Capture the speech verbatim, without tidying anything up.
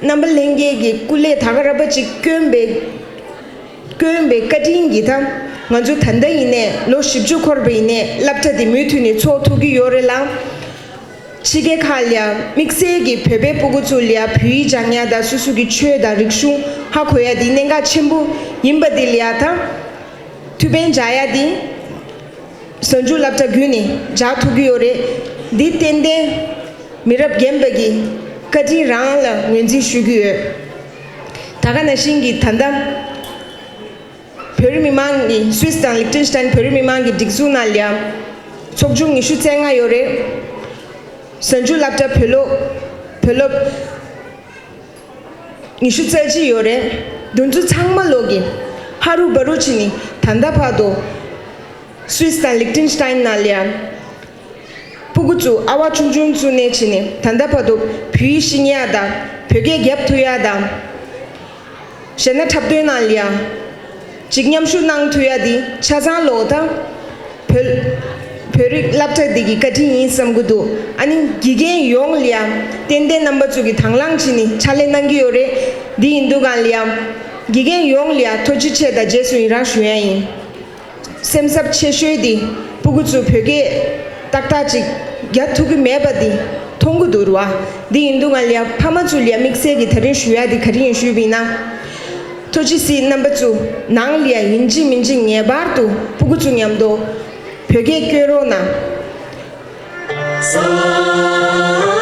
རྣམ་པ་ལྷན་རྒྱས་ཀྱི་སྐུ་ལས་ད་ག་ར་པ་ཅིག་བསྐྱོན་པའི་བསྐྱོན་པའི་བཀའ་དྲིན་གྱིས་ད་ང་ཚོ་ད་ལྟ་ཡིན་ནས་ལོ་བཞི་བཅུ་འཁོར་བ་ཡིན་ནས་སློབ་གྲྭ་འདི་མུ་མཐུད་ནས་འཚོགས་ཐུབ་ཀྱི་ཡོད་རེད་ལ། ཕྱི་རྒྱལ་ཁག་ལ་དམིགས་བསལ་གྱི་བོད་པའི་སྤུ་གུ་ཚོ་ལ་བོད་ཡིག་སྦྱང་ཡ་དང་སོ་སོ་གི་ཆོས་དང་རིག་གཞུང་ཧ་གོ་ཡ་འདི་གནད་འགག་ཆེན་པོ་ཡིན་པ་འདི་ལ་ད་ཐུགས་ཕན་བྱ་ཡ་འདི། གཟའ་མཇུག་སློབ་གྲྭ་བརྒྱུད་ནས་སྦྱར་ཐུབ་ཀྱི་ཡོད་རེད། འདི་ཏན་ཏན་མི་རབས་རྒན་པ་གི་བཀའ་དྲིན་རང་ལ་ངོས་འཛིན་ཞུ་གི་ཡོད། ད་ག་ནང་བཞིན་གྱི་ད་ལྟ་བོད་རིགས་མི་མང་གི་སུད་སི་དང་ལིག་ཏེན་ཤི་ཏན་བོད་རིགས་མི་མང་གི་སྒྲིག་འཛུགས་ནང་ལ་ཚོགས་ཆུང་ཉི་ཤུ་རྩ་ལྔ་ཡོད་རེད། གཟའ་མཇུག་སློབ་གྲྭ་བོད་སློབ་བོད་སློབ་ཉི་ཤུ་རྩ་གཅིག་ཡོད་རེད། འདི་ཚོ་ཚང་མ་ལོག་གི་ཧ་རུ་བ་རུ་བྱས་ནས་ད་ལྟ་བར་དུ་སུད་སི་དང་ལིག་ཏེན་ཤི་ཏན་ནང་ལ་ཡང་སྤུ་གུ་ཚོ་ཨ་བ་ཆུང་ཆུང་ཚོ་ནས་བྱས་ནས་ད་ལྟ་བར་དུ་བོད་ཡིག་ཤེས་ཡ་དང་བོད་སྐད་རྒྱབ་ཐུབ་ཡ་དང་། གཞས་སྣ་འཁྲབ་སྟོན་ནང་ལ་ཡང་ཅིག་མཉམ་ཞུགས་གནང་ཐུབ་ཡ་འདི་ཆ་ཚང་ལོག་ད་བོད་བོད་རིགས་སློབ་གྲྭ་འདི་གི་བཀའ་དྲིན་ཡིན་བསམ་གྱི་འདུག་ཨ་ནི་དགེ་རྒན་ཡོངས་ལ་ཡང་ཏན་ཏན་རྣམ་པ་ཚོ་གི་དང་བླངས་བྱས་ནས་ཕྱག་ལས་གནང་གི་ཡོད་རེད། འདི་ཡིན་དུས་གང་ལ་ཡང་དགེ་རྒན་ཡོངས་ལ་ཡང་ཐུགས་རྗེ་ཆེ་དང་རྗེས་སུ་ཡི་རང་ཞུ་ཡ་ཡིན། སེམས་འཚབ་ཆེ་ཤོས་དེ་སྤུ་གུ་ཚོ་བོད་སྐད་ཏག་ཏག་ཅིག་རྒྱག་ཐུབ་ཀྱི་མེད་པ་དེ་མཐོང་གི་འདུག་ར་བ། འདི་ཡིན་དུས་ང་ལ་ཡ་ཕ་མ་ཚོ་ལ་ཡ་དམིགས་བསལ་གྱི་ད་རིང་ཞུ་ཡ་དེ་ག་རེ་ཡིན་ཞུས་པ་ཡིན་ན། ཐུགས་རྗེ་གཟིགས། རྣམ་པ་ཚོ་ནང་ལ་ཡ་ཡིན་གཅིག་མིན་གཅིག་ངེས་པར་དུ་སྤུ་གུ་ཚོ་མཉམ་དུ་བོད་སྐད་སྐྱོན་རོགས་གནང་།